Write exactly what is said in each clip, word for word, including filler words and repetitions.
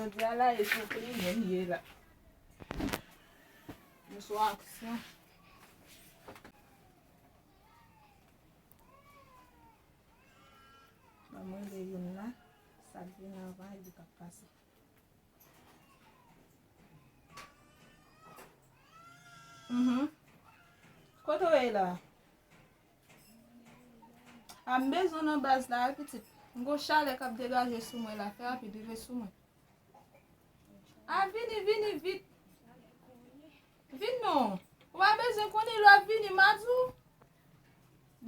Jodi a la, e sou pli menm ye la. Nou sou aksyon. Ban mwen rele youn la, sa k vin anvan e li k ap pase. Mhm. Kote w ye la? A, m bezwen w nan baz la, wi, pitit. M gon chalè k ap degaje sou mwen la. Fè rapid, rive sou mwen. A, vini, vini, vit. Vin non. Ou pa bezwen konnen lè w ap vini, m a di w.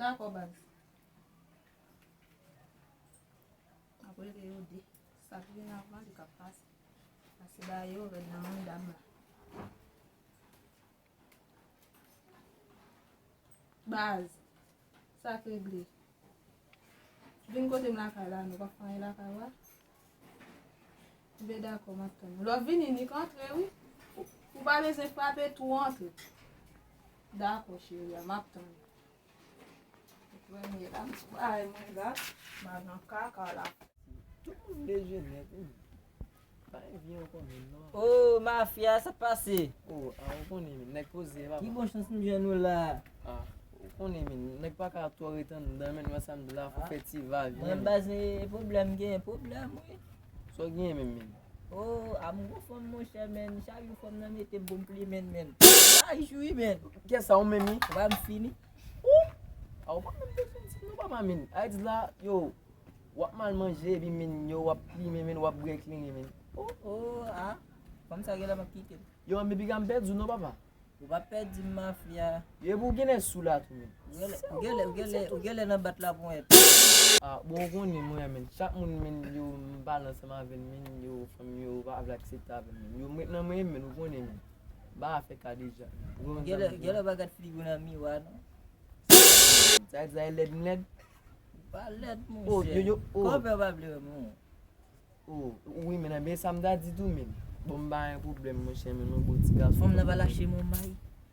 Dakò, baz. M ap rele yo de. Sa k vin anvan, li k ap pase. Pase ba yo rèd nan men dam la. Baz, sa k regle? Vin kote m lakay la, nou pa fè anyen lakay ou a? Enben dakò, m ap tann ou. Lè w vini, nik antre, wi. Ou, ou pa bezwen frape, tou antre. Dakò, cheri a, m ap tann ou. Premye la, m sou bagay mwen la, m al nan kaka la. Tout moun bezwen nèg, wi. Pa envye ankò menm non. Oh, mafya, sa pase? Oh, a ou konnen men, nèg poze papa. Ki bon chans m jwenn ou la? Ah, ou konnen men, nèg pa ka twò ret anndan men, wè sa m di la, fò fè ti va vyen. Mwen baz, e pwoblèm, gen pwoblèm, wi. Sa w gen menm men? Oh, a m gon fanm monchè men, chak jou fanm nan mete m pou m plimen men. Chak jou wi men. Kiyès sa ou menm wi? Ou pa m fini. Ou? A ou pa menm bezwen di m non papa men. A di la, yo, w ap mal manje epi men yo, w ap plimen men, w ap bwè kleren men. Oh, oh, ah. Fanm sa genlè m ap kite l. Yo, men piga m pèdi w non papa. Ou pa pèdi m mafya. Epi ou genlè sou la tou men. Ou genlè, ou genlè, ou genlè, ou genlè nan bat laponyèt. Ah, bon, ou konnen mwen men. Chak moun men yo m pale ansanm avè l men yo fanm yo pa vle aksepte avè l men. Yo m ret nan mwen men ou konnen men. M pa fè ka deja. Ou genlè, genlè pa gad figi w nan miwa non. Sa di sa e lèd m lèd? Ou pa lèd monchè. Oh, yo, yo, oh. Kòpè w pa vle wè mwen. Oh, wi men, men sa m ta di tou men. Bon, m pa gen pwoblèm monchè men, yon bon ti gason. Fanm nan pa lache m yon may.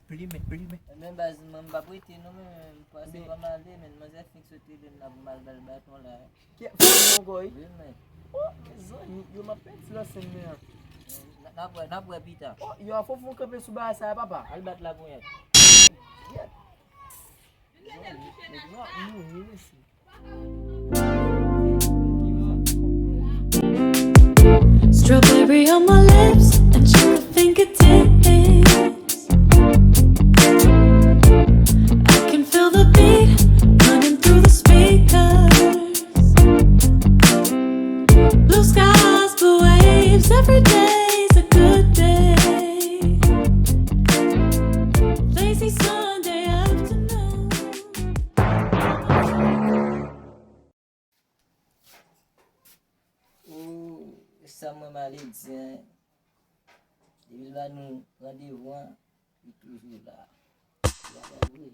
Plimen, plimen. Men baz mwen m p ap rete non men, m pase pa m ale men, manzè fenk sot rele m la pou m al ba l baton la. Ki fanm nan ankò wi? Wi men. Oh, mezanmi, yo m ap pèdi nan sèn men an. N ap wè, n ap wè pita. Oh, yo a fò fon kanpe sou bagay sa a papa. Al bat laponyèt. Yèt. Mezanmi, nèg la ap mouri mesye. Strawberry on my lips and sugar fingertips. I can feel the beat running through the speakers. Blue skies, blue waves, every day's a good day. Lazy Sunday afternoon. Ou, sa mwen maledi an. Depi l ba nou randevou an, li toujou la. Li pa vre.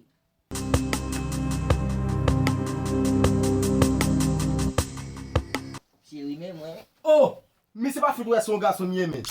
Cheri, men mwen. Oh! Misye pa fout wè se yon gason m ye, men.